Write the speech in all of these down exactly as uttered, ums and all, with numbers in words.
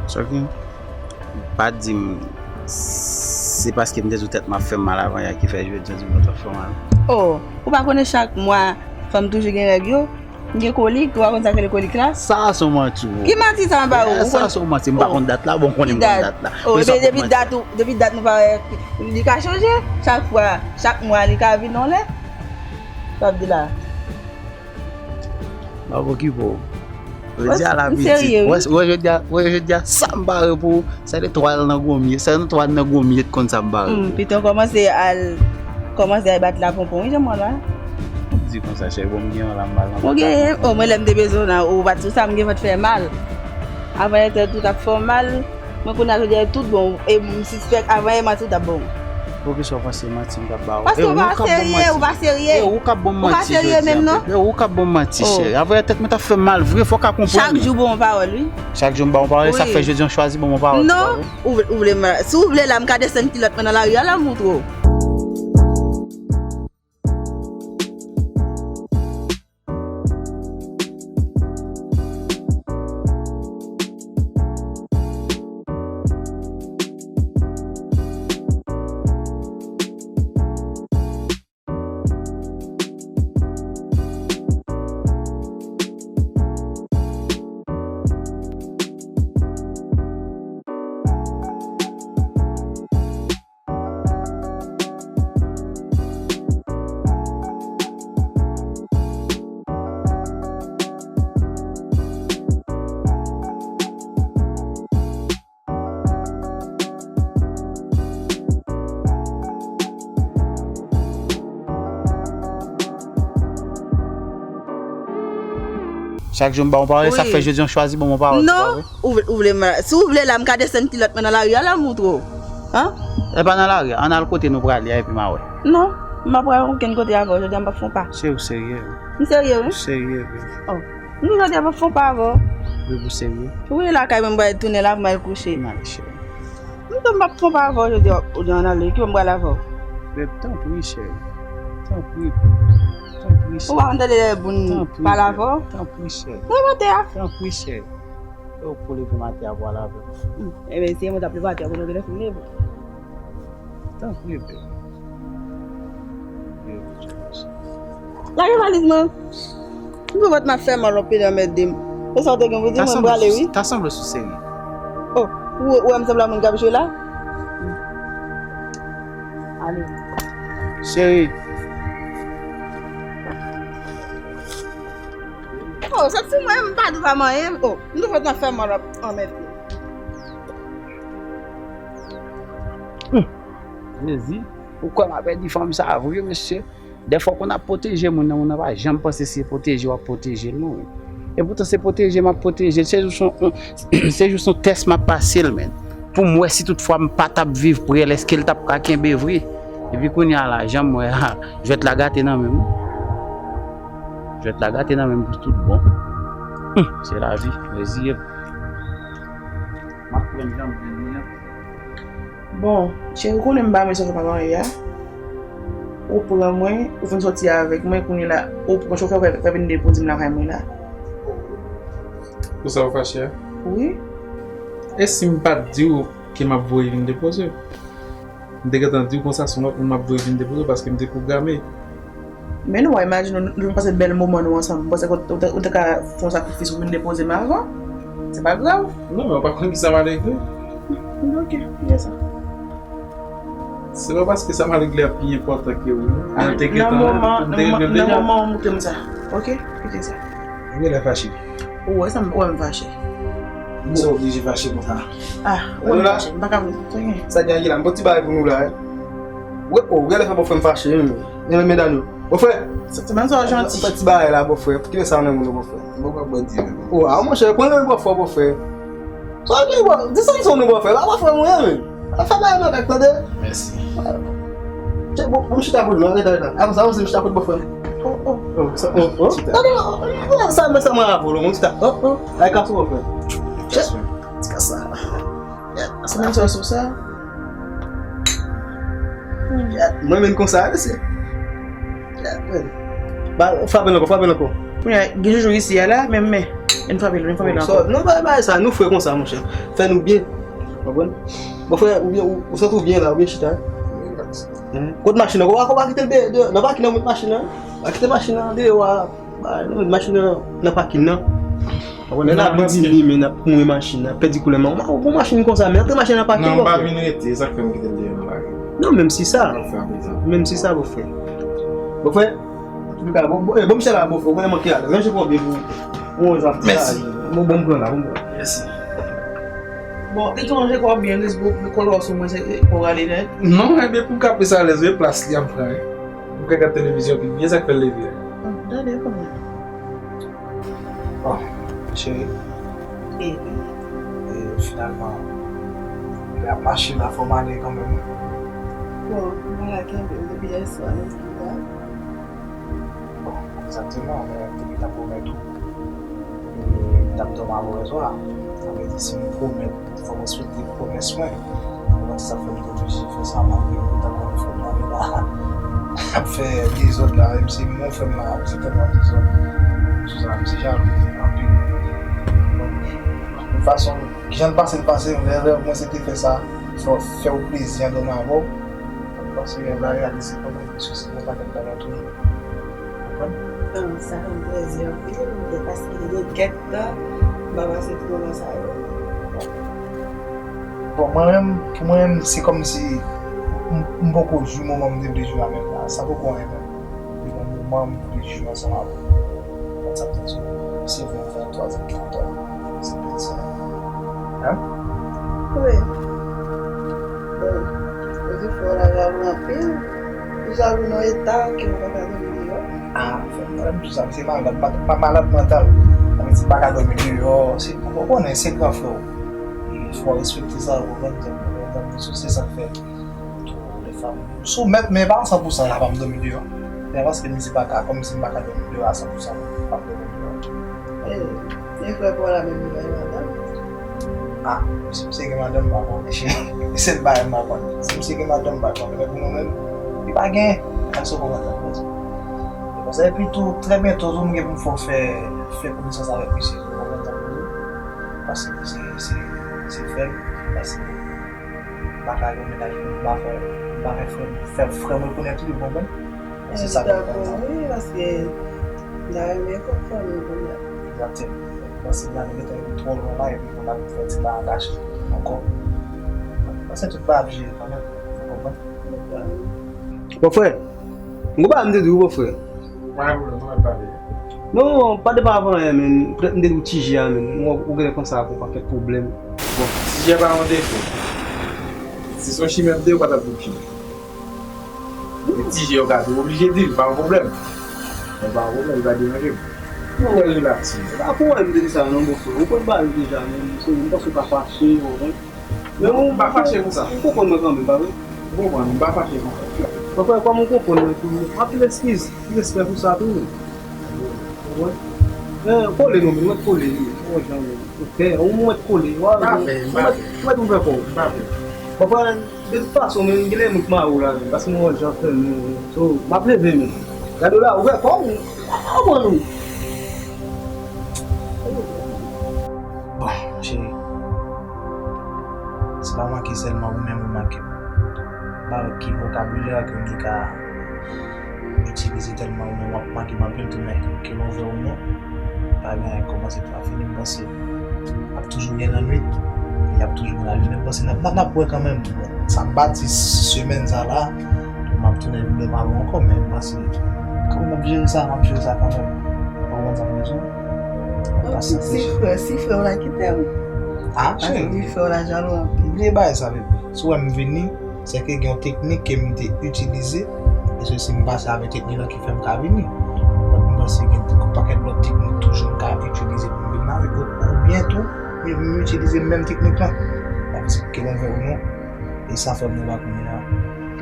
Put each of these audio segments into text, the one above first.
Soki, pa di m se paske m te di w tèt m ap fè m mal avan yè ki fè jodi an di m tèt ap fè w mal. Oh, ou pa konnen chak mwa fanm toujou gen règ yo? M gen kolik, ou pa konn sa k rele kolik la? Sa a se yon manti, bro. Ki manti sa m ba ou? Eh, sa a se yon manti, m pa konn dat la, bon, m konnen m konn dat la. Oh, men depi dat, depi dat nou pa wè, li ka chanje. Chak fwa, chak mwa, li ka vin yon lè. Sa w ap di la? M ap okipe w. Jodi a la pitit. Wè, wè, jodi a, wè, jodi a, sa m pare pou ou, se etwal nan gwo myèt, se etwal nan gwo myèt konn sa m pare pou ou. Pito kòmanse al, kòmanse al bat la ponpon, wi, jan mwen la. Di konsa, cheri, bon, m gen yon la, m al nan. Ou genyen? O, mwen, lè m te bezwen w la, ou bat sou sa, m gen vant fè mal. Avan yè, tèt ou t ap fè w mal. Mwen kounye a jodi a tout bon, e m sispèk avan yè maten ou t ap bon. Poukisa w panse manti m t ap ba w? Paske ou pa serye, ou pa serye. E ou k ap ban m manti jodi a, bebe. E ou k ap ban m manti, cheri. Avan yè tèt mwen t ap fè m mal vre, fò w ka konprann. Chak jou bon pawòl, wi. Chak jou m ba w pawòl, sa fè jodi an chwazi ban m pawòl. Non, ou vle, ou vle m, si w vle la, m ka desann kilòt mwen nan lari a la, m moutre w. Chak jou m ba w yon pawòl, e sa k fè jodi an chwazi ban m yon pawòl, se pa vre? Non, ou vle, ou vle m, si w vle la, m ka desann kilòt mwen nan lari a la, m moutre w. An? E pa nan lari a, ann al kote nou prale a, epi m a wè. Non, m pa pral okenn kote avè w, jodi a m p ap fè yon pa. Cheri, ou serye, wi. M serye, wi. Ou serye, wi. Oh, m di jodi a m p ap fè yon pa avè w. Wi, ou serye. Wi, lakay mwen, m pral tounen la pou m al kouche. M ale, cheri. M di m p ap fè yon pa avè w jodi a, ou di ann ale, ki bò m pral avè w? Beb, tanpri, cheri. Tanpri. Tanpri, cheri. Ou pa konn tande lè moun pale avè w? Tanpri, cheri. Mwen mande a. Tanpri, cheri. E ou k pou leve m atè a pou al avè m? Hmm. Ebyen, si e mwen t ap leve atè a, kounye a w te fin leve. Tanpri, bebe. Lage valiz mwen. M twouve w t ap fè mal, w ap pede anmède m. E sa w te gen pou di m, mwen prale, wi. Ta sanble sou seri. Oh, ou, ou wè m sanble a moun k ap jwe la? Ale. Cheri. Oh, sòti mwen, m pa di w pa manyen. Oh, m twouve w t ap fè mal, w ap anmède m. Jezi, ou kwè m ap pèdi fanm sa vre, mesye? Dèfwa, w konn ap pwoteje moun nan, moun nan pa janm panse se pwoteje w ap pwoteje l, non. Epoutan, se pwoteje m ap pwoteje l. Se jis yon, se jis yon tès m ap pase l, menn. Pou m wè si toutfwa m pa t ap viv pre l, èske l t ap ka kenbe vre? Epi kounye a la, jan m wè a, jwèt la gate nan men m. Jwèt la gate nan men m pou tout bon. Hum, se lavi, reziye m. M ap pran jan m jwenn li an. Bon, cheri, ou konnen m pa renmen sa w fè m ap anyen a. Ou pran mwen, ou fin sòti avèk mwen, kounye la, ou pran chofè, fè, fè vin depoze m lakay mwen la. Pou sa ou fache a? Wi. E si m pa t di w ke m ap voye vin depoze w? M te gentan di w konsa, se yon lòt moun m ap voye vin depoze w paske m te pwograme. Men nou, w imajine nou, nou pase bèl moman nou ansanm. M panse ke w te, ou te ka fè yon sakrifis pou vin depoze m avan. Se pa grav. Non, men w pa konn kisa m a regle. Ok, kite sa. Se pa paske sa m a regle a pi enpòtan ke ou, non. Men te gentan, nan moman, nan moman, nan moman ou montre m sa. Ok, kite sa. Ou genlè fache. Ou wè sa m, ou wè m fache. M sa oblije fache konsa. Ah, ou wè m fache, m pa ka. Sa gen la, m pran ti bagay pou nou la, wi. Ou genlè fè bòfrè m fache, wi. Men medam yo. Bòfrè! Se menm sa w janti. Fè ti bagay la, bòfrè. Kite sa nan men nou, bòfrè. Bòfrè, bòfrè. Oh, ah, monchè, pran nan men bòfrè, bòfrè. Sa gen bò, desann son nou, bòfrè. Pa bòfrè mwen, men. Pa fè bagay makak, tande? Mèsi. Chè, bon, bon, chita kote, non, rete, rete. Avanse, avanse, chita kote bòfrè. Oh, oh. Oh, sa, oh, oh. Chita. Tande, oh, oh, sa, men sa mwen avè w, mon chita. Oh, oh. Ay, kase bòfrè. Chè. Ti kase sa. Se menm sa sou sa. Mwen menm konsa, mesye. Ba, frape l ankò, frape l ankò. Kounye a, gen joujou isi a la, men, men. Ann frape l, ann frape l ankò. Non, bay, bay sa, nou frè konsa, monchè. Fè nou byen. Konprann? Bon, frè, ou byen, ou, ou santi w byen la, ou byen chita, wi? Relax. Kot machin nan? Ou pa, ou pa kite l de, de, nan pakin nan, ou met machin nan. Pa kite machin nan deyò a. Ba, nou met machin nan, nan pakin nan. Konprann? N ap dini, men n ap mouri machin nan, pèdi koulè. Men ou bon machin konsa, men antre machin nan pakin, bòfrè. Non, m pa vin rete, e sa k fè m kite l deyò nan lari. Non, menm si sa. Menm si sa, bòfrè. Bòfrè, antouka, bon, bon, eh, bon, misye la, bòfrè, ou konnen manke alèz. Ranje kò w byen pou, pou yon zam. Mèsi. Bon, bon, m pran la, bon, bon. Mèsi. Bon, li tou ranje kò w byen, lis pou, pou kòlò sou mwen, se, pou rale nèt. Non, ebyen, pou m ka plis alèz, wi, plas li ap pran, wi. M ka gad televizyon pi byen, sa k fè l leve a. Gade kounye a. Bon, cheri. E finalman, lè ap mache la, fò m ale kanmenm, wi. Bon, mwen la kenbe m depi yèswa nan lespri a. Bon, egzakteman, men depi m t ap pwomèt ou, e m t ap dòmi avè w yèswa. Sa vle di, si m pwomèt, fò m respekte pwomès mwen. Mwen, sa fè m te oblije fè sa, malgre mwen ta konnen fò m ale la. Ap fè dezòd la, menm si mwen frè m la, se tèlman dezòd. Sou sa, m se jalou anpil. Bon, de tout fason, kijan l pase, l pase, rèv mwen se te fè sa, fè, fè w plezi an dòmi avè w. Paske la reyalite, kòman yon sou yon pakèt bagay toujou. Konprann? Sa fè m plezi anpil, men paske gen kèk tan, m pa pase ti moman sa yo. Bon, mwen menm, pou mwen menm, se kòmsi m, m poko jwi moman m te vle jwi a menm la. Sa poko anyen menm. Li gen moman m vle jwi ansanm avè w. Konn sa m te di w, se vre m fè yon twazyèm trant an. Se piti. Hein? Wi. Bon, ou di frè w la jalou anpil. Li jalou nan eta ke w pa ka dòmi deyò. Ah, frè m, frè m, tou sa, misye malad, pa, pa malad mantal. Sa vle di pa ka dòmi deyò. Se, ou konnen, se gran frè w. E fò w respekte sa, ou konprann? Se sa k fè. Tou, lè fanm sou mèt, men pa san pou san la, pa m dòmi deyò. Men paske misye pa ka, kòmsi m pa ka dòmi deyò a san pou san, m p ap dòmi deyò. E, e frè pa w la menm li bay madanm? Ah, si misye gen madanm, m pa konnen. Se l bay, m pa konnen. Si misye gen madanm, m pa konnen. Men pou mwen menm, li pa gen. Èske w konprann sa m vle di? Se konsa. Epi tou, trè byento, tou, m gen pou m fè, fè konesans avèk misye tou, w konprann sa m vle di? Paske se, se, se frè m, paske m pa ka gen mennaj pou m pa fè, m pa fè frè m, fè frè m rekonèt li, w konprann? Se sa k ap fè sa. Wi, paske m ta renmen konprann ou kounye a. Egzakteman. Paske m ta gentan rive twò lwen la, epi pou n ap fè ti bagay kache ankò. Paske tout bagay ap jere kanmenm, ou konprann? Bòfrè, m konn pa m te di w, bòfrè. Pa gen pwoblèm, nou mèt pale. Non, pa depa avan anyen, men. Petèt m te di w T J a, men. M wè w genlè konsa ak yon pakèt pwoblèm. Bon, T J a pa yon defo. Si se yon chimè m te ye, ou pa t ap di m chimè. Men T J a, ou ka tou oblije di l, pa yon pwoblèm. Men pa yon pwoblèm, li pa deranje m. Mwen wè l relax. Se pa pou wè m te di sa, non, bòfrè. Ou konn pale deja, men. So, m panse w pa fache, ou konprann? Men ou, m pa fache konsa. Ou konprann mwen kanmenm, pa vre? Ou konprann, m pa fache konsa. Bòfrè, kòm ou konprann mwen tou, anpil eskiz, anpil respè pou sa tou. Ou konprann? Men, kole non, men, mwen kole, wi. Ou jan, men. Ok, ou mwen kole. Ou mwen, ou mwen fè kò. Bòfrè, de tout fason, men, genlè moun k mare w la, men. Paske mwen wè jan fè, men. So, m ap leve, men. Gade w la, ou fè kò, ou. Ou konprann, wi. Bon, cheri, se pa manke sèlman ou menm ou manke m. M pa wè ki vokabilè ke m te ka itilize tèlman ou menm w ap manke m anpil tou, men ke l ouvè ou non, pa gen anyen k kòmanse pa fini, m panse ap toujou gen lannwit, e ap toujou gen lalime, m panse n ap, n ap, n ap wè kanmenm. Sa m pa di semèn sa la, m ap tounen vin dòmi avè w ankò, men m panse kanmenm n ap jere sa, n ap jere sa kanmenm. Ou konprann sa m vle di w? Si frè, si frè w la kite m. Ah, cheri. Paske frè w la jalou anpil. Bliye bagay sa, bebe. Si w wè m vini, se ke gen yon teknik ke m te itilize, e se si m pase avèk teknik lan ki fè m ka vini. Donk, m panse gen yon pakèt lòt teknik toujou m ka itilize pou m vin la, ou, oubyen tou, m, m itilize menm teknik lan. Sa vle di ke l ouvè ou non, e sa fè m nan la kounye a,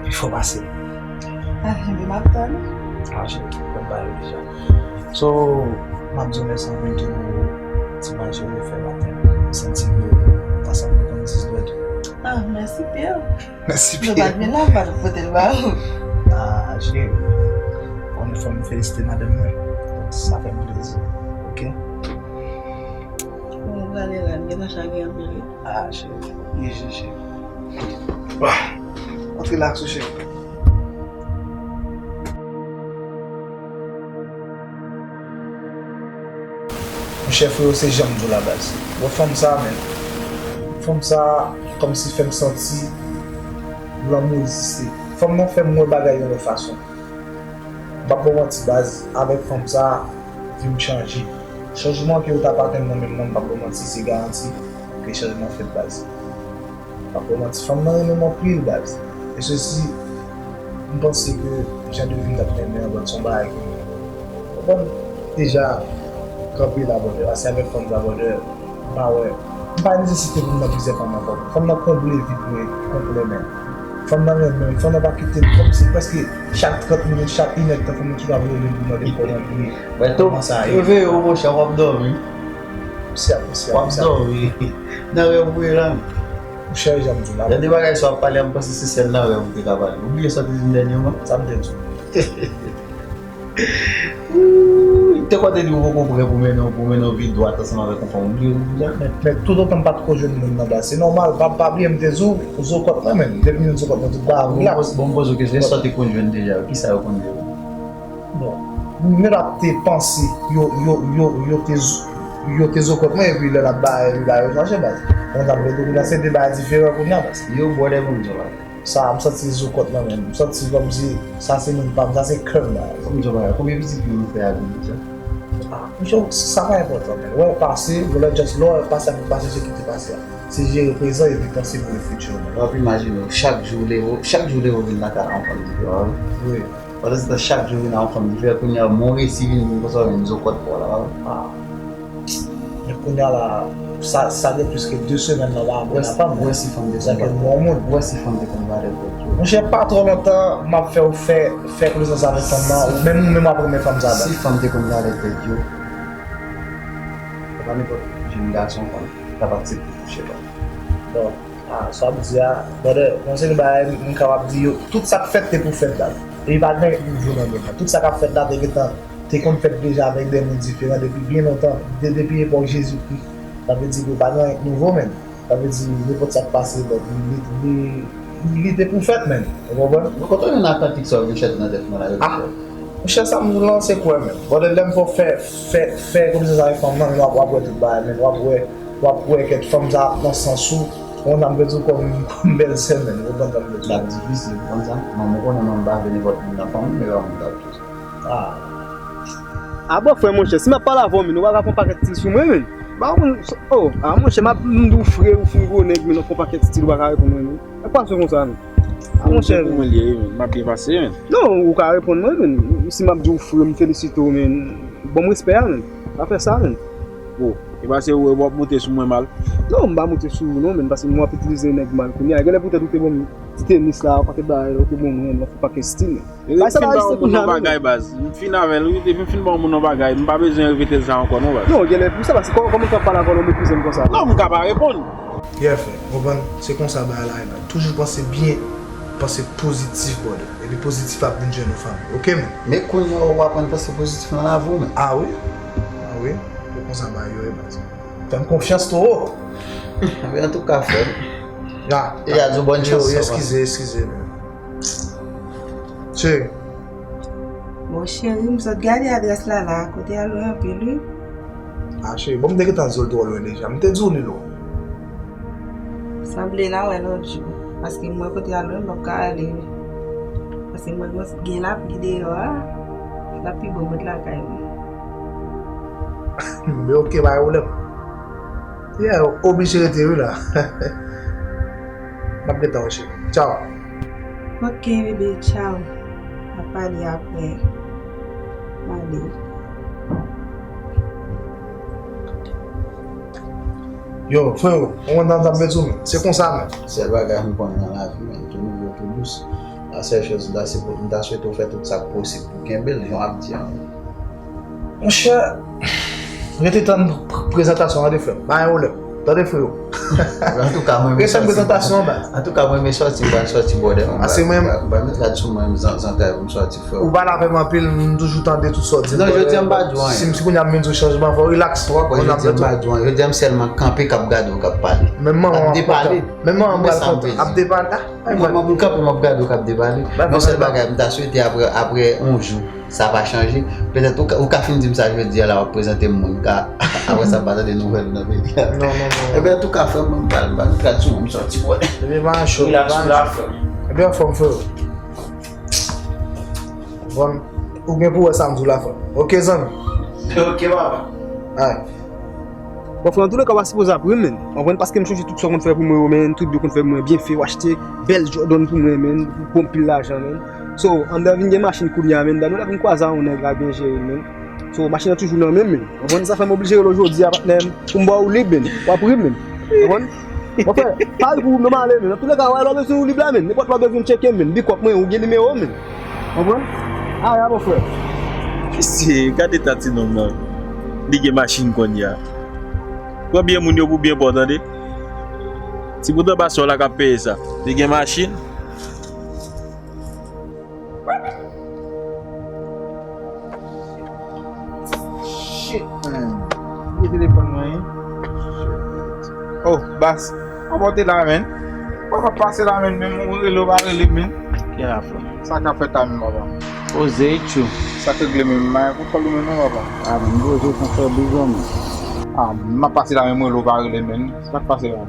epi fò pase. Ah, ebyen, m ap tann. Ah, cheri, mwen ba yo deja. So, m ap di w mèsi anpil tou pou ti manje ou te fè maten. M santi ke ta sanble w konn dis dwèt ou. Ah, mèsi pil. Mèsi pil. Nou pa t vin la, m pa t ap pote l ba ou. Ah, cheri. Konnen Fò m felisite madanm mwen. Donk, sa fè m plezi. Oke? Bon, ou prale la, m gentan chagren anpil, wi. Ah, cheri, fò m byen jije. Ah, antre la, cheri. Monchè, freo, se jan m di w la, baz. Bon, fanm sa, men. Fanm sa, kòmsi fè m santi lanmou egziste. Fanm nan fè m wè bagay yon lòt fason. M p ap ba w manti, baz, avèk fanm sa, vi m chanje. Chanjman ke w t ap atann nan men m nan, m p ap ba w manti, se garanti ke chanjman fèt, baz. M p ap ba w manti, fanm nan renmen m anpil, baz. E sesi, m panse ke jan de vi m t ap mennen an, baz, se yon bagay ke, w konprann, deja kanpe la, brother. Pase avèk fanm sa, brother, m pa wè, m pa nesesite pou m nan plizyè fanm ankò. Fanm nan konble vid mwen konplè, men. Fanm nan renmen m, fanm nan pa kite m, kòmsi prèske chak trant minit, chak inèd tan, fanm nan toujou ap rele m pou mande m kòman m ye, kòman sa ye. Reveye w, monchè, w ap dòmi. Monchè, monchè, w ap dòmi. Nan rèv ou ye la. Monchè, jan m di w la. Gen de bagay sa w ap pale a, m panse se sèl nan rèv ou te ka pale. Ou bliye sa w te di m dènyèman? Sa m te di w? Wouy, te kwè w te di w poko prè pou mennen, pou mennen yon vi dwat ansanm avèk yon fanm, ou bliye deja? Men, men toutotan m pa t ko jwenn moun nan, baz, se nòmal, pa, pa bliye m te di w, zokòt mwen menm, depi m jwenn zokòt mwen, tout bagay ap relax. Bon, bon, m poze w kesyon, sa w te konn jwenn deja yo, kisa yo konn jwenn? Bon, m menm ap te panse, yo, yo, yo, yo te, yo te zokòt mwen, epi lè l ap bay, epi bay yo chache, baz. Mwen t ap vle di w, se de bagay diferan kounye a, baz. Yo bwè de moun, sa. Sa, m santi zokòt nan men m. M santi kòmsi sa se moun pa m, sa se kè m la. Fò m di w bagay, konbyen pitit moun ou fè a deja? Ah, monchè, sa pa enpòtan, men. Wè pase, vòlè just lè w wè pase ap pase, se kite pase a. Se jere prezan epi panse pou le futur, men. W ap imajine w, chak jou w leve, chak jou w leve w vin lakay la, yon fanm diferan, wi. Wi. Pandan se tan, chak jou vin a yon fanm diferan, kounye a, bon resi vin, vin konsa, w vin zokòt pa w la, wi. Ah. Men kounye a la, sa, sa gen plis ke de semèn nan, m pa konn fanm. Wè si fanm te konn bat. Sa ke m wè yon moun. Wè si fanm te konn bat tèt yo. Monchè, pa twò lontan, m ap fè w fè, fè konesans avèk fanm nan, ou menm, ou menm w ap renmen fanm sa, baz. Si fanm te konn bat tèt yo, se pa nenpòt jenn gason fanm t ap aksepte kouche, baz. Bon, ah, sa w ap di a, brother, yon seri bagay m kapab di yo, tout sa k fèt te pou fèt, baz. E pa gen nouvo nan men an. Tout sa k ap fèt la te gentan te konn fèt deja avèk de moun diferan depi byen lontan, de, depi epòk Jezikri. Sa vle di ke pa gen anyen k nouvo, menm. Sa vle di, nenpòt sa k pase, bon, li, li, li te pou fèt, menm. Ou konprann? Mwen kontan jwenn nan taktik sa yo vin chèche nan tèt mwen la, yo. Ah, monchè, sa m di w lan, se kwè, menm. Bon, lè m fè, fè, fè konesans avèk fanm nan, w ap, w ap wè tout bagay, menm. W ap wè, w ap wè kèk fanm sa nan sans ou. Bon, sa m vle di w kòm, kòm bèlsè, menm. Ou konprann sa m vle di w? L ap difisil, ou konn sa? Manman, ou konnen manman pa vle nenpòt moun nan fanmi, men pa moun k ap tou. Ah. Ah, bòfrè, monchè, si m ap pale avè w, men, ou pa ka pran pakèt stil sou mwen, men. Ba, moun, oh, ah, monchè, m ap, m di w fre, ou fin gwo nèg, men, ou pran pakèt stil, ou pa ka reponn mwen, men. Sa k pase konsa, men? Ah, monchè, pou mwen, li ye, men, m ap byen pase, men. Non, ou ka reponn mwen, men. Si m ap di w fre, m felisite w, men. Ban m respè a, men. Pa fè sa, men. Oh, e pa se ou, w ap monte sou mwen mal? Non, m pa monte sou ou, non, men, paske m ap itilize nèg mal kounye a. Genlè poutèt ou te ban m ti tenis la, pakèt bagay la, ou te ban mwen, w ap fè pakèt stil, men. Bay sa pa egziste kounye a, non. Bagay, baz. M fin avè l, wi. Depi m fin ban yon moun yon bagay, m pa bezwen repete l sa ankò, non, baz. Non, genlè pou sa, paske kò-, kòman w ka pale avè l, w meprize m konsa? Non, m ka pa reponn. Yeah, frè, konprann, se konsa bagay la ye, baz. Toujou panse byen, panse pozitif, brother. Epi pozitif ap vin jwenn ou, fanmi. Oke, men? Men kounye a, w aprann panse pozitif nan lavi w, men. Ah wi? Ah wi? Se konsa bagay yo ye, baz. Fè m konfyans, Toro. Men antouka, frè m. Ya. Deja di w bòn chans, eskize, eskize, men. Cheri. Bon, cheri, m sot gade adrès la la, kote a lwen anpil, wi. Ah, cheri, bon, m te gentan di w l twò lwen deja. M te di w li lwen. Sanble n a wè lòt jou, paske m wè kote a lwen, m p ap ka ale, wi. Paske m wè gen lapli deyò a, l ap pi bon m ret lakay mwen. Men oke, pa gen pwoblèm. Yeah, oblije rete wi la. M ap gentan w, cheri. Tchaw. Ok, bebe, tchaw. N ap pale apre. M ale. Yo, frero, ou konn sa m t ap di w, men. Se konsa, men. Sèl bagay m konnen nan lavi, men, tou nouvo, tou dous. La sèl choz la, se pou m ta swete w fè tout sa k posib pou w kenbe l, jan w ap di an. Monchè, rete tann pr-, prezantasyon an, tande, frè m. Pa gen pwoblèm. Tande, frero. Antouka, mwen, mwen sòti. Antouka, mwen, mwen sòti, mwen sòti bòdè. Paske mwen, mwen, mwen met rad sou mwen, zan, zantray pou m sòti, frè. Ou pale avè m anpil, m toujou tande tout sa w di. Non, jodi a m pa di w anyen. Si m, si kounye a m vin di w chanjman, fò w relax. Ou pa kwè, jodi a m pa di w anyen. Jodi a m sèlman kanpe k ap gade w k ap pale. Menm manman w ap kontan. Menm manman w ap pale. Ap depale. Ah, mwen, mwen, m kanpe, m ap gade w k ap debale. Yon sèl bagay, m ta swete apre, apre yon jou, sa pa chanje. Petèt ou ka, ou ka fin di m sa jodi a la, w ap prezante m moun, ka, apre sa, m pa tande nouvèl ou nan peyi a. Non, non, non. Ebyen, antouka, frè m, mwen, m pral, m pral sou mwen, m sòti, wè. Ebyen, pa cho, relax, pa cho. Ebyen, anfòm, frè. Bon, ou gen pou wè sa m di w la, frè. Oke, zanmi. Oke, papa. Alright. Bon, frè, antouleka, w pa sipoze ap ri m, menn. Ou konprann? Paske m chonje tout sa w konn fè pou mwen yo, menn. Tout byen w konn fè pou mwen, byen fè, w achte bèl Jordan pou mwen, menn. Ou pran pil lajan, menn. So, anndan vin gen machin kounye a, menn. Dènye lè vin kwaze a yon nèg la byen jere l, menn. So, machin nan toujou nan men m, menn. Ou konprann? Sa fè m oblije rele w jodi a, patnè m, pou m ba w lib, menn. W ap ri m, menn. Ou konprann? Bon, frè, pa ri pou m, non, m ale, menn. Antouleka, w lè w bezwen yon lib la, menn. Nenpòt lè w bezwen m, tcheke m, menn. Bikòp mwen, ou gen nimewo m, menn. Konprann? Aya, mon frè. Mesye, gade ta ti nonm nan. Li gen machin kounye a. Pran byen moun yo pou byen pa w, tande. Ti bout anba sòl la k ap peye sa. Li gen machin. Shit, man. Ki telefòn mwen ye? Oh, bas. Papa, w te la, menn. Papa, pase la, menn, menm ou rele, ou pa rele, menn. Ki afè? Sa k ap fèt la, menn, papa? Poze, tchou. Sa k regle, menn? M pa gen kontwòl ou, menn, non, papa. Ah, menn, poze, sa fè bizon, menn. Ah, m ap pase la, menn, m rele, ou pa rele, menn. Sa k pase la?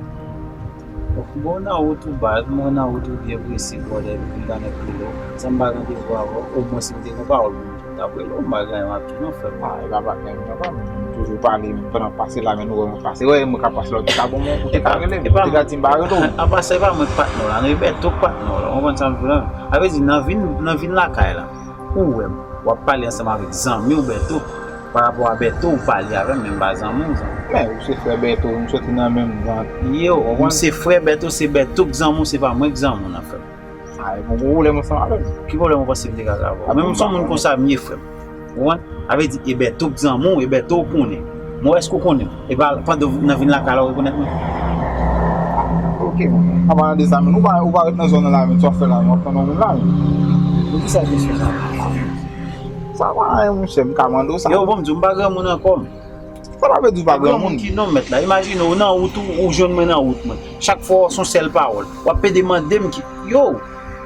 Bon, nan wout ou baz, mwen nan wout ou byen prese, bòdè, epi m ta nèk rele w. San m pa randevou avè w, omwen si m te gen pawòl pou m di w, m t ap rele w, m pa gen anyen m ap di w non, frè m. Ah, e pa patnè m, papa, m toujou pale, men pandan pase la, men nou wè mwen pase. Wè, mwen ka pase la, ou te ka ban mwen, ou te ka rele m, ou te ka di m pa rele w. Apa sa, e pa mwen k patnè w la, non, e Bèto k patnè w la, w konprann sa m di w la? A vle di, nan vin, nan vin lakay la, ou wè m, w ap pale ansanm avèk zanmi w Bèto. Pa rapò a Bèto, ou pale avè m, men m pa zanmi w, zanmi. Men, ou se frè Bèto, nou soti nan menm vant. Yo, ou konprann? M se frè Bèto, se Bèto k zanmi w, se pa mwen k zanmi w nan, frè m. A, e bon, gwo pwoblèm ansanm avè m. Ki pwoblèm ou panse m te ka gen avè w? Menm m se yon moun konsa m ye, frè m. Ou konprann? A vle di, e Bèto k zanmi w, e Bèto w konnen. Mwen, èske w konnen m? E pa pandan nan vin lakay la, ou rekonèt mwen? Ok, bon. An palan de sa, men ou pa, ou pa ret nan zòn nan la, men sa w ap fè la, men w ap tann yon moun la, men. Pou ki sa kesyon sa? Sa pa anyen, monchè, m ka mande w sa. Yo, bon, m di w, m pa granmoun ankò, men. Sa pa vle di w pa granmoun. Granmoun ki non, mèt la. Imajine w nan wout ou, ou jwenn mwen nan wout mwen. Chak fwa w se yon sèl pawòl. W ap pede mande m ki, yo,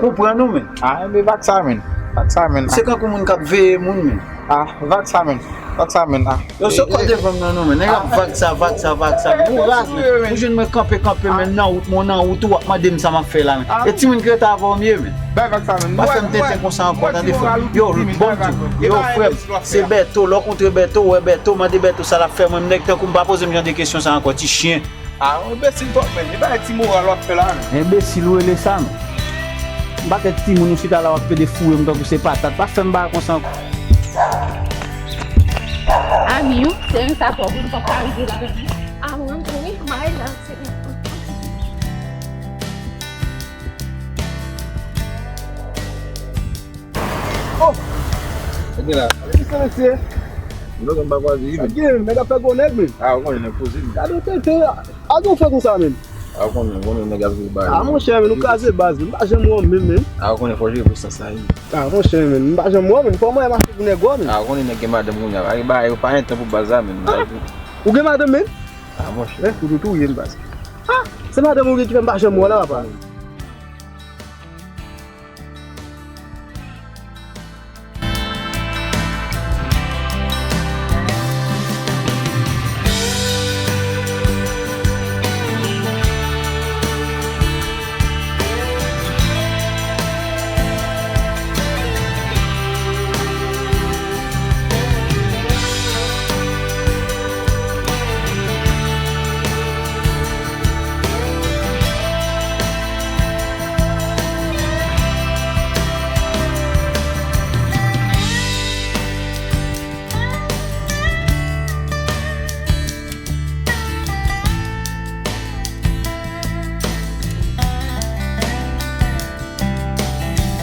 konprann ou, men. Ah, enben, vag sa, men. Vag sa, men. Se kankou moun k ap veye moun, men. Ah, vag sa, men. Vag sa, men. Ah. Yo, se kò devan m nan, non, men. Nèg ap vag sa, vag sa, vag sa. Ou raz, men. Ou jwenn mwen kanpe, kanpe, men nan wout mwen, nan wout ou, w ap mande m sa m ap fè la, men. E timoun ki rete avè w m ye, men. Bay vag sa, men. Pa fè m tenten konsa ankò, tande, frè m. Yo, bon, yo, frè m, se Bèto, lè w kontre Bèto, w wè Bèto, mande Bèto sa l ap fè mwen, m nèg tankou m pa poze m jan de kesyon sa ankò, ti chen. Ah, ou enbesil twòp, men. E bagay ti moral w ap fè la, men. Enbesil ou rele sa, men. M pa kèk timoun ou chita la w ap pede foure m tankou se patat. Pa fè m bagay konsa ankò. Ami, ou serye sa twòp, ou pa ka rive la, men. Ah, mwen, wi, my love, se Oh! Gade la. Gade sa, mesye. Yo, m pa kwaze, men. Gade, nèg ap fè gwo nèg, men. Ah, ou konnen nèg poze, men. Gade w tenten, a gen w fè konsa, men. Ah, ou konnen, ou konnen nèg ap jwe bal. Ah, monchè, men, nou kraze baz, men. M pa janm wè w menm, men. Ah, ou konnen fò jere pou sans la, wi. Ah, monchè, men, m pa janm wè w, men. Fò mwen mache pou nèg wè w, men. Ah, ou konnen nèg gen madanm kounye a. Ay, ba, yo pa gen tan pou baz la, men. Ah, ou gen madanm, men? Ah, monchè. Men, fouti touye m, baz. Ah, se madanm ou gen ki fè m pa janm wè w la, papa.